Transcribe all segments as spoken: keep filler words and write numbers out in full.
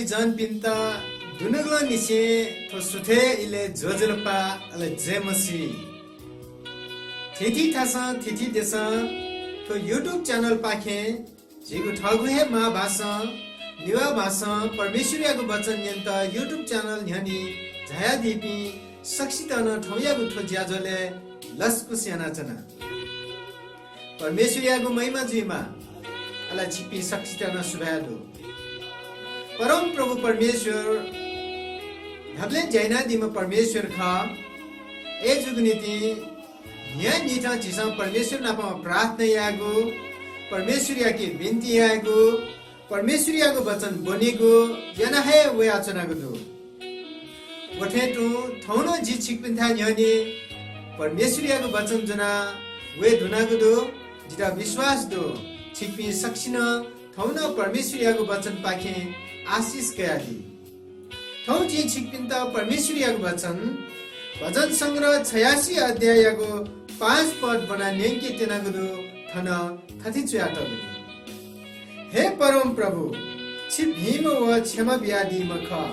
जनपिन्त दुनुगलंनिसें थ्व सुथय् इलय् ज्वजलपा, अले जय मसीह। थीथी थासं, थीथी देशं थ्व YouTube channel पाखें झीगु थःगु हे मांभासं, नेवाः भासं परमेश्वरयागु वचन न्यनेत YouTube channel न्ह्यःने झायादीपिं सकसितं नं थौंयागु थ्व ज्याझ्वलय् लसकुस यानाच्वना। परमेश्वरयागु महिमा जुइमा। अले छिपिं सकसितं नं सुभाय् दु। परमप्रभु परमेश्वर न्ह्याबलें ज्या यानादीम्ह परमेश्वर खः। अय्‌जूगु निंतिं न्हियान्हिथं झीसं परमेश्वर नाप प्रार्थना यायेगु, परमेश्वरयाके बिन्ति यायेगु, परमेश्वरयागु वचन ब्वनेगु याना हे वयाच्वनागु दु। व थें तुं थौं नं जि छिकपिन्थाय् न्ह्यःने परमेश्वरयागु वचन ज्वना वये धुनागु दु। जितः विश्वास दु, छिकपिं सकसिनं थौं नं परमेश्वरयागु वचनपाखें आशिष कयादी। थौं जिं छिकपिन्त परमेश्वरयागु वचन, भजन संग्रह छयासी अध्याययागु पाँच पद ब्वना न्यंके त्यनागु दु। थन थथे च्वयातःगु दु, हे परमप्रभु, छि भिंम्ह व क्षमा बियादीम्ह खः।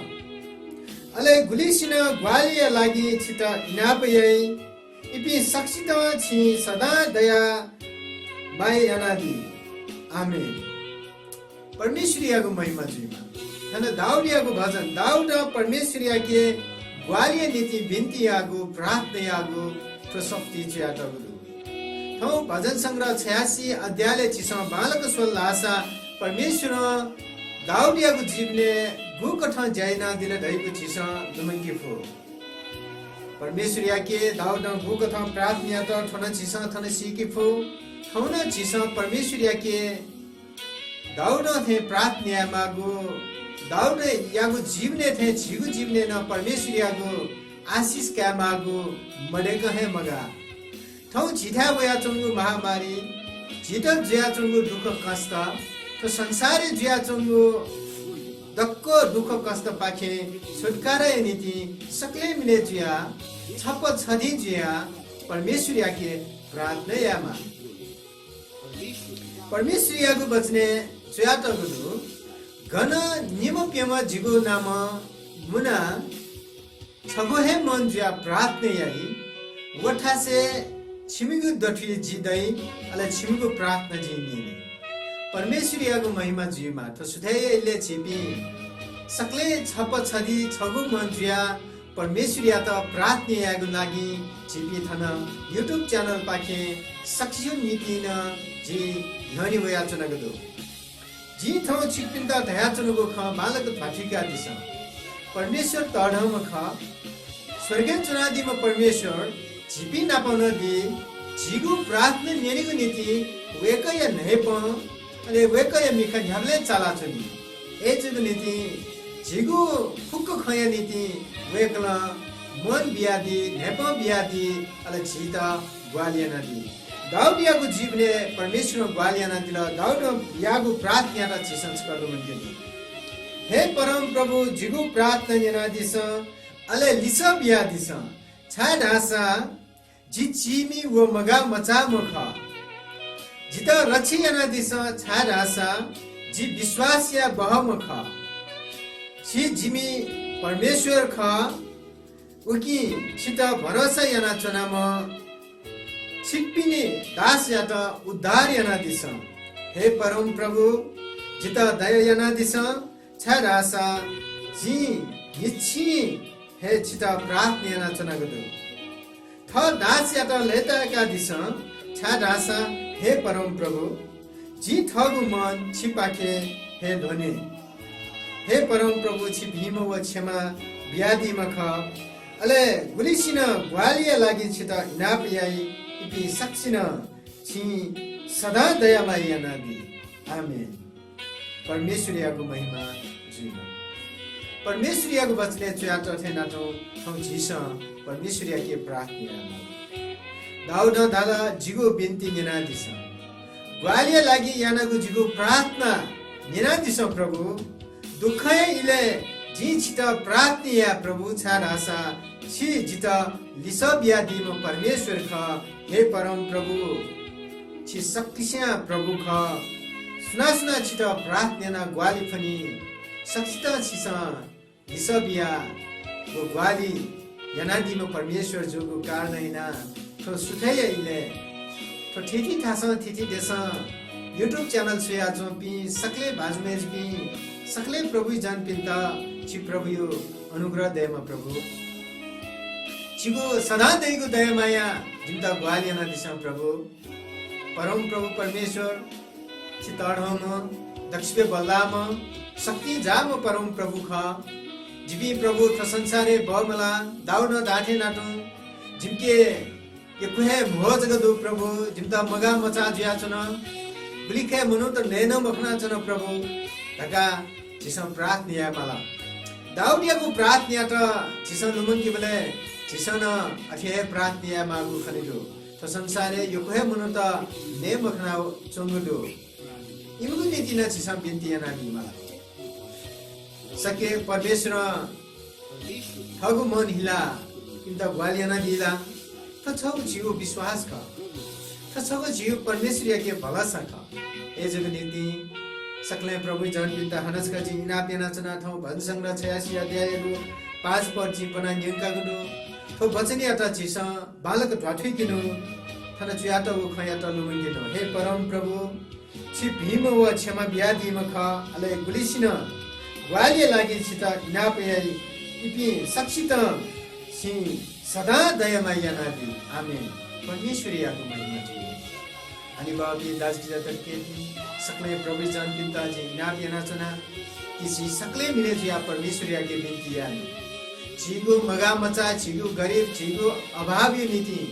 अले गुलिसिनं ग्वाहालिया लागि छितः इनाप याइ, इपिं सकसितं छिं सदां दया माया यानादी। आमेन। परमेश्वरयागु महिमा जुइमा। थन दाऊदयागु भजन, दाऊदं परमेश्वरयाके ग्वाहालिया निंतिं बिन्ति याःगु, प्रार्थना याःगु थ्व सफुती च्वयातःगु दु। थौं भजन संग्रह छयासी अध्यायलय् झीसं बांलाक स्वल धाःसा परमेश्वरं दाऊदयागु जीवनय् गुकथं ज्या यानादिल धइगु झीसं लुमंके फु। परमेश्वरयाके दाऊदं गुकथं प्रार्थना यात, थ्व नं झीसं थन सीके फु। थौं नं झीसं परमेश्वरयाके दाऊदं थें प्रार्थना यायेमाःगु, दाऊदयागु जीवनय् थें झीगु जीवनय् नं परमेश्वरयागु आशिष कायेमाःगु मदय्‌कं हे मगाः। थौं झीथाय् वयाच्वंगु महामारी, झीत जुयाच्वंगु दुःखकष्ट, थ्व संसारय् जुयाच्वंगु दक्व दुःखकष्टपाखें छुटकाराया निंतिं सकलें मिलय् जुयाः छप्पँ छधी जुयाः परमेश्वरयाके प्रार्थना यायेमाः। परमेश्वरयागु वचनय् च्वयातःगु दु, गन निम्ह प्यम्ह जिगु नामं मुनाः छगू हे मन जुयाः प्रार्थना याइ, व थासय् छिमिगु दथुइ जि दइ, अले छिमिगु प्रार्थना जिं न्यने। परमेश्वरयागु महिमा जुइमा। थ्व सुथय्‌या इलय् झीपिं सकलें छप्पँ छधी छगू मन जुयाः परमेश्वरयात प्रार्थना यायेगु लागि झीपिं थन YouTube channel पाखें सकसिया निंतिं नं जि न्ह्यःने वयाच्वनागु दु। जिं थौं छिकपिन्त धयाच्वनागु खँ बांलाक ध्वाथुइकादिसँ। परमेश्वर तःधंम्ह खः। स्वर्गय् च्वनादीम्ह परमेश्वर झीपिं नाप नं दी। झीगु प्रार्थना न्यनेगु निंतिं वय्‌कःया न्हाय्पं, अले वय्‌कःया मिखा न्ह्याबलें चालाच्वनी। अय्‌जूगु निंतिं झीगु फुक्क खँया निंतिं वय्‌कलं मन बियादी, न्हाय्पं बियादी, अले झीत ग्वाहालि यानादी। दाऊदयागु जीवनय् परमेश्वरं ग्वाहालि यानादिल। दाऊदं याःगु प्रार्थनायात झीसं छकः लुमंकेगु। हे परमप्रभु, जिगु प्रार्थना न्यनादिसँ, अले लिसः बियादिसँ, छाय्‌धाःसा जि चीमि व मगाः मचाःम्ह खः। जितः रक्षा यानादिसँ, छाय्‌धाःसा जि विश्वास याये बहःम्ह खः। छि जिमि परमेश्वर खः, उकिं छितः भरोसा यानाच्वनाम्ह छिकपिनि दासयात उद्धार यानादिसँ। हे परमप्रभु, जितः दया यानादिसँ, छाय्‌धाःसा जिं न्हिच्छि हे छितः प्रार्थना यानाच्वनागु दु। थः दासयात लय्‌ताय्‌कादिसँ, छाय्‌धाःसा हे परमप्रभु, जिं थःगु मन छिपाखे हे ल्ह्वने। हे परमप्रभु, छि भिंम्ह व क्षमा बियादीम्ह खः। अले गुलिसिनं ग्वाहालिया लागि छितः इनाप याइ, इपिं सकसिनं छिं सदां दया माया यानादी। आमेन। परमेश्वरयागु महिमा जुइमा। परमेश्वरयागु वचनय् च्वयातः थें नातुं थौं झीसं परमेश्वरयाके प्रार्थना यायेमाः। दाऊदं धाल, जिगु बिन्ति न्यनादिसँ। ग्वाहालिया लागि यानागु जिगु प्रार्थना न्यनादिसँ प्रभु। दुःखया इलय् जिं छितः प्रार्थना याये प्रभु, छाय्‌धाःसा छि जितः लिसः बियादीम्ह परमेश्वर खः। हे परमप्रभु, छि शक्तिस्यां प्रभु खः। सुनां सुनां छितः प्रार्थना यानाः ग्वाहालि फ्वनी, सकसितं छिसं लिसः बियाः व ग्वाहालि यानादीम्ह परमेश्वर जूगु कारणं यानाः थ्व सुथय्‌या इलय् थ्व थीथी थासं थीथी देशं YouTube channel स्वयाच्वंपिं सकलें भाजु मय्‌जुपिं सकलें प्रभुइ जनपिन्त छि प्रभुयो अनुग्रह दयेमा प्रभु। छिगु सदां दइगु दया माया जिमित ग्वाहालि यानादिसँ प्रभु। परमप्रभु परमेश्वर, छि तःधंम्ह, दक्वसिबय् बल्लाःम्ह, शक्तिं जाःम्ह परमप्रभु खः। जिपिं प्रभु थ्व संसारय् बमलाः, दाऊदं धाःथें याना तुं जिमिके यक्व हे म्हो जक दु प्रभु, जिमित मगाः मचाः जुयाच्वन, गुलिखय् मनूत नये नं मखनाच्वन प्रभु धकाः झीसं प्रार्थना यायेमाल। दाऊदयागु प्रार्थनायात झीसं लुमंकेबलय् झीसं नं अथे हे प्रार्थना यायेमाःगु खने दु। थ्व संसारय् यक्व हे मनूत नये मखनाच्वंगु दु। इमिगु निंतिं नं झीसं बिन्ति यानादीमाल। सकसिया परमेश्वरं थःगु मन हिलाः इमित ग्वाहालि यानादी ला? थ्व छगू झीगु विश्वास खः। थ्व छगू झीगु परमेश्वरयाके भलसा खः। अय्‌जूगु निंतिं सकलें प्रभुइ जनपिन्त हानं छकः जिं इनाप यानाच्वना। थौं भजन संग्रह छयासी अध्याययागु पाँच पद जिं ब्वना न्यंकागु दु। थ्व वचनयात झीसं बांलाक ध्वाथुइकेनु, थन च्वयातःगु खँयात लुमंकेनु। हे परमप्रभु, छि भिंम्ह व क्षमा बियादीम्ह खः, अले गुलिसिनं ग्वाहालिया लागि छित इनाप याइ, इपिं सकसितं छिं सदां दया माया यानादी। आमेन। परमेश्वरयागु महिमा जुइ। हनेबहःपिं दाजुकिजा दकलय् सकलें प्रभुइ जनपिन्त जिं इनाप यानाच्वना कि झी सकलें मिलय् जुयाः परमेश्वरयाके बिन्ति याये। झीगु मगाः मचाः, झीगु गरिब, झीगु अभावया निंतिं,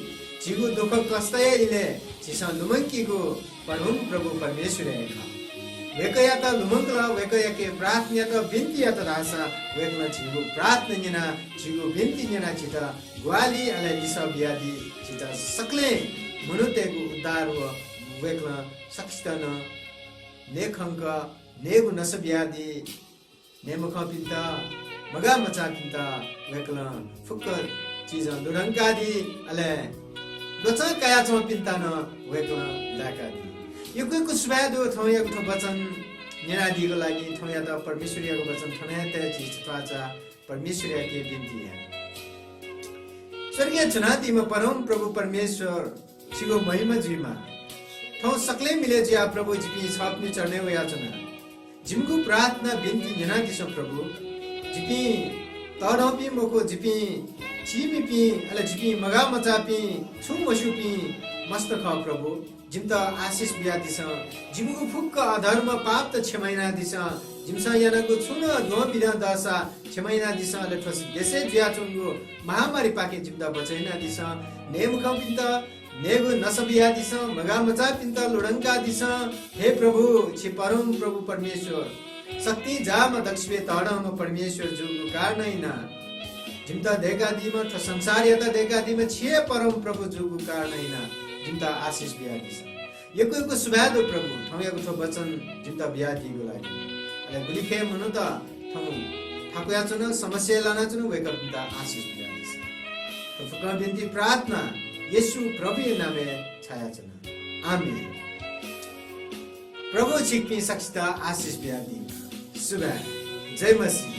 झीगु दुःख कष्टया इलय् झीसं लुमंकीगु परमप्रभु परमेश्वर हे खः। वय्‌कःयात लुमंकल, वय्‌कःयाके प्रार्थना यात, बिन्ति यात धाःसा वय्‌कलं झीगु प्रार्थना न्यनाः, झीगु बिन्ति न्यनाः झीत ग्वाहालि अले लिसः बियादी। झीत सकलें मनूतय्‌गु उद्धार व वय्‌कलं सकसित नं नये खंक नयेगु नसा बियादी। नये मखंपिन्त, मगाः मचाःपिन्त वय्‌कलं फुक्क चिजं लुधंकादी, अले ल्वचं कयाच्वंपिन्त नं वय्‌कलं लाय्‌कादी। यक्व यक्व सुभाय् दु थौंयागु थ्व वचन न्यनादीगु लागि, थौंयात परमेश्वरयागु वचन थन हे तये झी छत्वाःचा परमेश्वरयाके बिन्ति याये। स्वर्गय् च्वनादीम्ह परमप्रभु परमेश्वर, छिगु महिमा जुइमा। थौं सकलें मिलय् जुयाः प्रभु जिपिं छःपिनि चरणय् वयाच्वना। जिमिगु प्रार्थना बिन्ति न्यनादिसँ प्रभु। जिपिं तःधंपिं मखु, जिपिं चीमिपिं, अले जिपिं मगाः मचाःपिं, छुं मस्यूपिं मस्त खः प्रभु। जिमित आशिष बियादिसँ। जिमिगु फुक्क अधर्म पापत क्षमा यानादिसँ। जिमिसं यानागु छुं नं द्वंबिद्वं दःसा क्षमा यानादिसँ। अले थ्व देशय् जुयाच्वंगु महामारीपाखें जिमित बचय् यानादिसँ। नये मखंपिन्त नयेगु नसा बियादिसँ। मगाः मचाःपिन्त लुधंकादिसँ। हे प्रभु, छि परमप्रभु परमेश्वर, शक्तिं जाःम्ह, दक्वसिबय् तःधंम्ह परमेश्वर जूगु कारणं यानाः जिमित दय्‌कादीम्ह, थ्व संसारयात दय्‌कादीम्ह छि हे परमप्रभु जूगु कारणं यानाः जिमित आशिष बियादिसँ। यक्व यक्व सुभाय् दु प्रभु, थौंयागु थ्व वचन जिमित बियादीगु लागि। अले गुलिखय् मनूत थौं थाकुयाच्वन, समस्याय् लानाच्वन, वय्‌कःपिन्त आशिष बियादिसँ। थ्व फुक्कं बिन्ति प्रार्थना येशू प्रभुया नामय् छायाच्वना। आमेन। प्रभु छिकपिं सकसित आशिष बियादी। सुभाय्। जय मसीह।